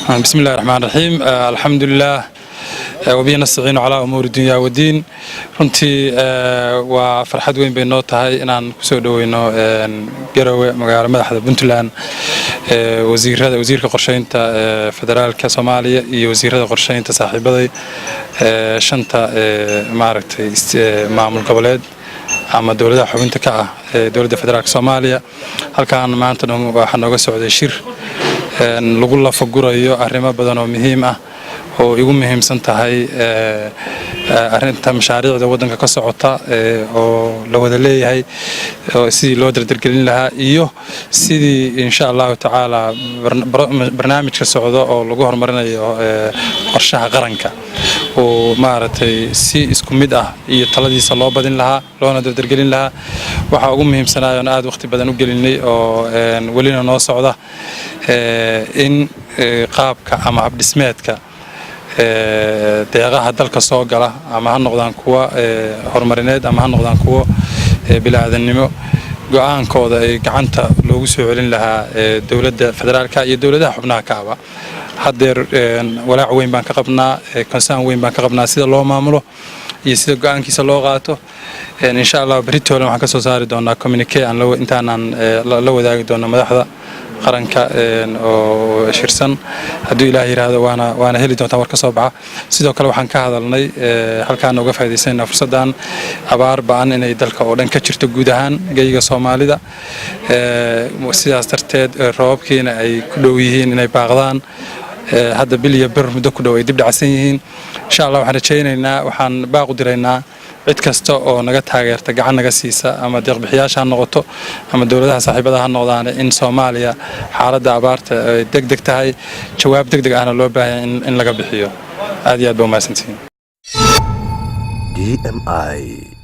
بسم الله الرحمن الرحيم، الحمد لله وبه نستعين على أمور الدنيا والدين. Runtii waa farxad weyn bay noo tahay inaan kusoo dhoweyno Garowe, magaalo madaxda Puntland, wasiirada, wasiirka qorsheynta federaalka Soomaaliya iyo wasiirada qorsheynta saaxiibaday shanta maaragtay maamul goboleed ama dowladaha xubinta ka ah ee dowladda federaalka Soomaaliya. Halkaan maanta waxaa nooga socday shir lagu lafagurayo arrimo badan oo muhiim ah, oo igu muhiimsan tahay arrinta mashaariicda waddanka ka socota oo la wada leeyahay, sidii loo dardargelin lahaa iyo sidii insha Allahu tacaala barnaamijka socdo oo lagu horumarinayo qorshaha qaranka uu maaragtay si isku mid ah iyo taladiisa loo badin lahaa loona dardargelin lahaa. Waxaa ugu muhiimsanaayoon aad waqti badan u gelinay oo welina noo socda in qaabka ama habdhismeedka deeqaha dalka soo gala, ama ha noqdaan kuwa horumarineed ama ha noqdaan kuwo bini'aadannimo, go'aankooda ay gacanta loogu soo celin lahaa dowladda federaalka iyo dowladaha xubnaha ka aba. Haddeer walaac weyn baan ka qabnaa, concern weyn baan ka qabnaa sida loo maamulo iyo sida go'aankiisa loo qaato. Insha Allah beritoole waxaan ka soo saari doonaa communique aan intaanaan la wadaagi doono madaxda qaranka oo shirsan, hadduu Ilaah yidhaahdo, waana heli doontaan war ka soo baxa. Sidoo kale waxaan ka hadalnay, halkaana uga faa'iidaysanayna fursaddan, abaar ba'an inay dalka oo dhan ka jirto, guud ahaan geyiga Soomaalida. Sidaas darteed roobabkiina ay ku dhow yihiin inay baaqdaan, hadda bil iyo bir muddo ku dhow ay dib dhacsan yihiin. Insha Allah waxaan rajaynaynaa, waxaan baaq u diraynaa cid kasta oo naga taageerta, gacan naga siisa, ama deeqbixiyaasha ha noqoto ama dowladaha saaxiibada ha noqdaan, in Soomaaliya xaaladda abaarta ay deg deg tahay, jawaab deg deg ahna loo baahanya in laga bixiyo. Aad iyo aad ba umahadsantihiin. DMI.